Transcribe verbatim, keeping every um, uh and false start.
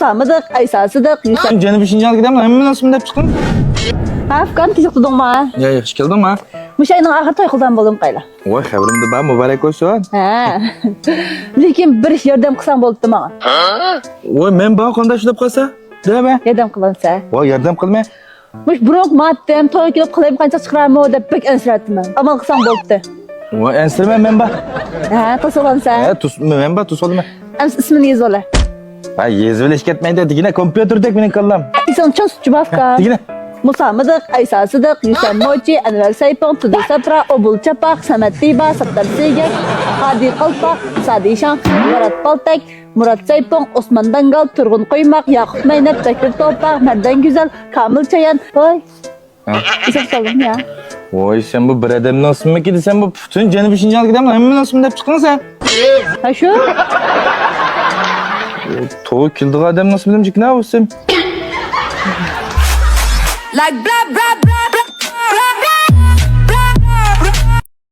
سامىدىق، ئەيسا سىدىق، يۈسەن. جەنۇبىي شىنجاڭدىكى ئادەملەر ھەممىنىڭ ئىسمىنى دەپ چىقتىڭ. ھە، ئۇكام، كېلىپ تۇردۇڭما؟ يا، ياخشى كەلدىڭما؟ مۇشۇ ئاينىڭ ئاخىرى توي قىلىدىغان بولدۇم قايلا. ۋاي، خەۋىرىمدە بار، مۇبارەك بولسۇن. ھە. لېكىن بىر ئىش ياردەم قىلساڭ بولۇپتۇ ماڭا. ۋاي، مەن بار، قانداق ئىش دەپ قالسا؟ دەمە. ياردەم قىلامسەن؟ ۋاي، ياردەم قىلماي. مۇشۇ بۇرۇنقى ماددەم توي كېلىپ قىلايمۇ قانچە چىقىرارمۇ دەپ بەك ئەنسىرەتتىم مەن. ئامال قىلساڭ بولۇپتۇ. ۋاي، ئەنسىرىمە، مەن بار. ھە، توسۇۋالامسەن؟ ھە، توس-، مەن بار، توسۇۋالىمەن. ئەمسە ئىسمىنى يېزىۋالە. ھە، يېزىۋېلىش كەتمەيدۇ، دېگىنە، كومپيۇتېردەك مېنىڭ كاللام. ئېسىڭ چىڭ سۇچۇ بافكا. دېگىنە. مۇسا مىدىق، ئەيسا سىدىق، يۈسەن موچى، ئەنۋەر سەيپۇڭ، تۇدۇ سەپرا، ئوبۇل چاپاق، سەمەت دىبا، ساتتار سىگەك، قادى قالپاق، سادى شاڭ، مۇرات پالتەك، مۇرات سەيپۇڭ، ئوسمان داڭگال، تۇرغۇن قويماق، ياقۇپ مەينەت، بەكرى توپاق، مەردەن گۈزەل، كامىل چايان. ۋاي. ھە. ئېسىڭ سالدىم يا. ۋاي، سەن بۇ بىر ئادەمنىڭ ئىسمىمىكى دېسەم، بۇ پۈتۈن جەنۇبىي شىنجاڭدىكى ئادەمنىڭ ھەممىنىڭ ئىسمىنى دەپ چىقتىڭ سەن. ھە، شۇ. توغرا كېلىدىغان ئادەمنىڭ ئىسمىدىمجىكىن ھە، ئۇ ئىسىم. Like blah blah blah.